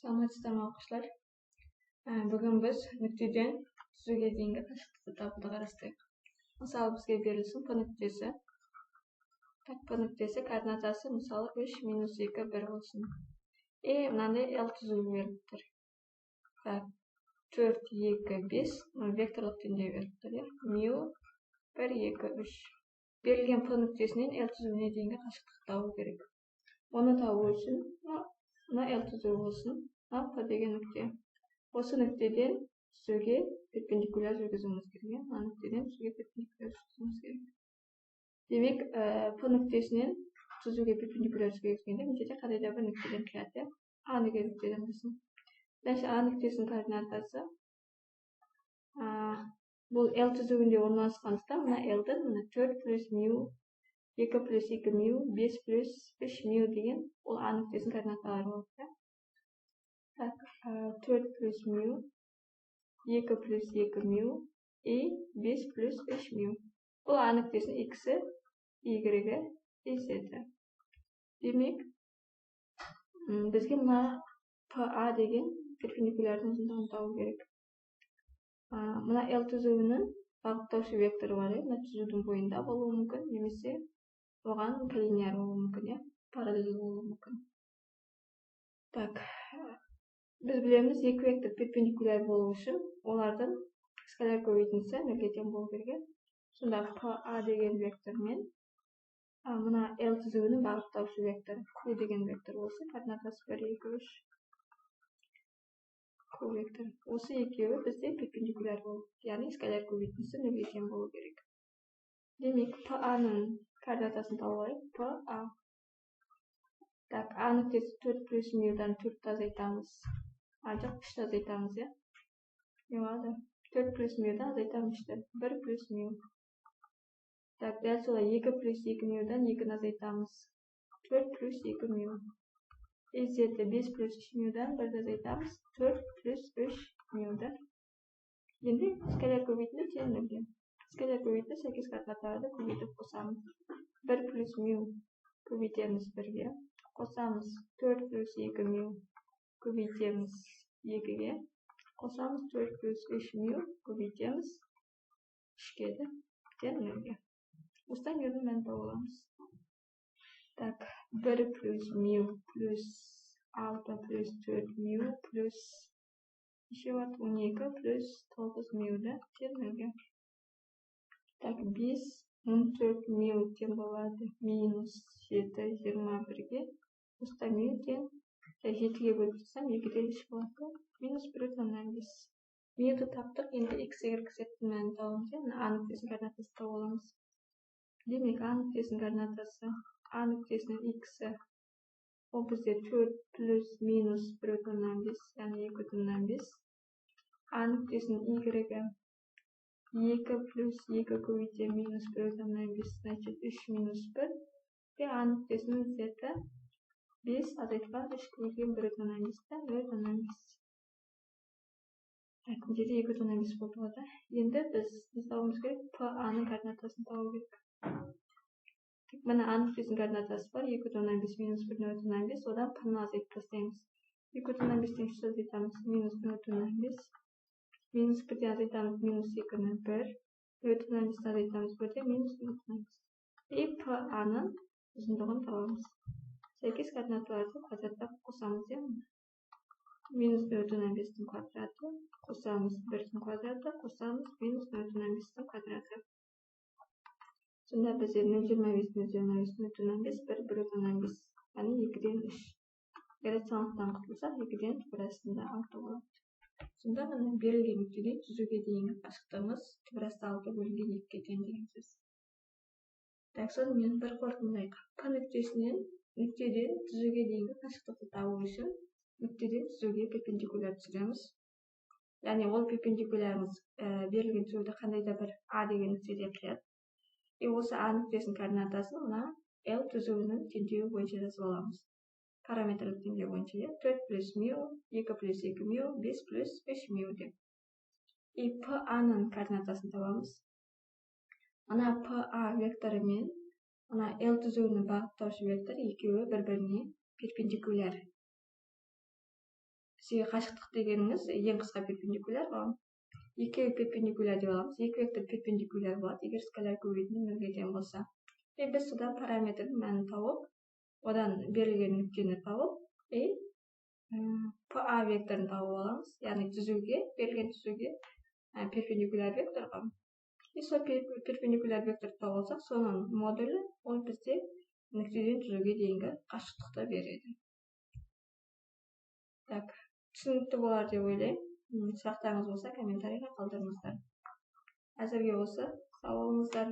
Саламатсыздар ма, оқушылар? Бүгін біз нүктеден түзуге дейінгі қашықтықты табуды қарастырайық. Мысалы, бізге берілсін П нүктесі. Так, П нүктесі координатасы, мысалы, 3, минус 2, 1 болсын. И мынандай L түзуі беріліп тұр. Так, 4, 2, 5, векторлық теңдеу беріліп тұр, иә? Мю 1, 2, 3. Берілген П нүктесінен L түзуіне дейінгі қашықтықты табу керек. Оны табу үшін мына L түзуі болсын, мына П деген нүкте. Осы нүктеден түзуге перпендикуляр жүргізуіміз керек, иә? Мына нүктеден түзуге перпендикуляр жүргізуіміз керек. Демек, П нүктесінен түзуге перпендикуляр жүргізгенде мына жерде қандай да бір нүктеден қияды, иә? А деген нүктеден болсын. Дальше А нүктесінің координатасы бұл L түзуінде орналасқандықтан, мына L-дің мына 4 плюс мю, 2 плюс 2 мю, 5 плюс 3 мю деген ол А нүктесінің координаталары болады, иә? Так, 4 плюс мю, 2 плюс 2 мю и 5 плюс 3 мю. Бұл А нүктесінің x-і, y-і и z-і. Демек, бізге мына PA деген перпендикулярдың ұзындығын табу керек. Мына L түзуінің бағыттаушы векторы бар, иә? Мына түзудің бойында болуы мүмкін немесе оған коллинеар болуы мүмкін, иә? Параллель болуы мүмкін. Так, біз білеміз, екі вектор перпендикуляр болу үшін олардың скаляр көбейтіндісі нөлге тең болу керек, иә? Сонда PA деген вектор мен мына L түзуінің бағыттаушы векторы Q деген вектор болса, координатасы 1, 2, 3, Q векторы. Осы екеуі бізде перпендикуляр болу, яғни скаляр көбейтіндісі нөлге тең болу керек. Демек, PA-ның координатасын тауып алайық. PA. Так, А нүктесі 4 плюс мюдан 4-ті азайтамыз. А, жоқ, 3-ті азайтамыз, иә? Не болады? 4 плюс мюдан азайтамыз 3-ті. 1 плюс мю. Так, дәл солай 2 плюс 2 мюдан 2-ні азайтамыз. 4 плюс 2 мю. И z 5 плюс 3 мюдан 1-ді азайтамыз. 4 плюс 3 мюді. Енді скаляр көбейтінді тең нөлге. Скаляр көбейтінді сәйкес координаталарды көбейтіп қосамыз. 1 плюс мю көбейтеміз 1-ге. Қосамыз 4 плюс 2 мю көбейтеміз 2-ге. Қосамыз 4 плюс 3 мю көбейтеміз 3-ке, тең нөлге. Осыдан мюдің мәнін тауып аламыз. Так, 1 плюс мю плюс 6 плюс 4 мю плюс неше болады? 12 плюс 9 мюді тең нөлге. Так, 5, 14 мю тең болады минус 7, 21-ге. Осыда мю тең, 7-ге бөліп тастасам, 2-ден 3 болады. Минус 1,5. Мюді таптық, енді x, y, z-тің мәнін табамыз, иә? А нүктесінің координатасын тауып аламыз. Демек, А нүктесінің координатасы, А нүктесінің x-і ол бізде 4 плюс минус 1,5, яғни 2,5. А нүктесінің y-і 2 плюс 2 көбейтемін минус 1,5, значит, 3 минус 1. И А нүктесінің z-і 5 азайтылған 3 көбейтілген 1,5 та 0,5. Так, мына жерде 2,5 болды ғой, да? Енді біз не табуымыз керек? PA-ның координатасын табу керек. Міне, А нүктесінің координатасы бар: 2,5 минус 1,5. Одан П-ны азайтып тастаймыз. 2,5-тен 3 азайтамыз, минус 0,5. Минус 1-ден азайтамыз минус 2-ні, 1. 0,5-тен азайтамыз 1-ден, минус 0,5. И PA-ның ұзындығын табамыз. Сәйкес координаталарды квадраттап қосамыз, иә? Минус 0,5-тің квадраты, қосамыз 1-дің квадраты, қосамыз минус 0,5-тің квадраты. Сонда бізде 0,25, 0,25, 0,5, 1, 1,5, яғни 2-ден 3. Иррационалдықтан құтылсақ, 2-ден түбір астында 6 болады. Сонда міне, берілген нүктеден түзуге дейінгі қашықтығымыз түбір асты 6 бөлінген 2-ге тең деген сөз. Так, сонымен бір қорытындылайық. П нүктесінен, нүктеден түзуге дейінгі қашықтықты табу үшін нүктеден түзуге перпендикуляр түсіреміз. Яғни ол перпендикулярымыз берілген түзуді қандай да бір А деген нүктеде қияды. И осы А нүктесінің координатасын мына L түзуінің теңдеуі бойынша жазып аламыз. Параметрлік теңдеу бойынша, иә? 4 плюс мю, 2 плюс 2 мю, 5 плюс 3 мю деп. И PA-ның координатасын табамыз. Мына PA векторы мен мына L түзуінің бағыттаушы векторы екеуі бір біріне перпендикуляр. Бізге қашықтық дегеніңіз ең қысқа перпендикуляр ғой. Екеуі перпендикуляр деп аламыз. Екі вектор перпендикуляр болады, егер скаляр көбейтінді нөлге тең болса. И біз содан параметрдің мәнін тауып, одан берілген нүктені тауып и па векторын тауып аламыз, яғни түзуге, берілген түзуге перпендикуляр вектор ғой. И сол перпендикуляр векторды тауып алсақ, соның модулі ол бізде нүктеден түзуге дейінгі қашықтықты береді. Так, түсінікті болар деп ойлаймын. Сұрақтарыңыз болса, комментарийға қалдырыңыздар. Әзірге осы. Сау болыңыздар.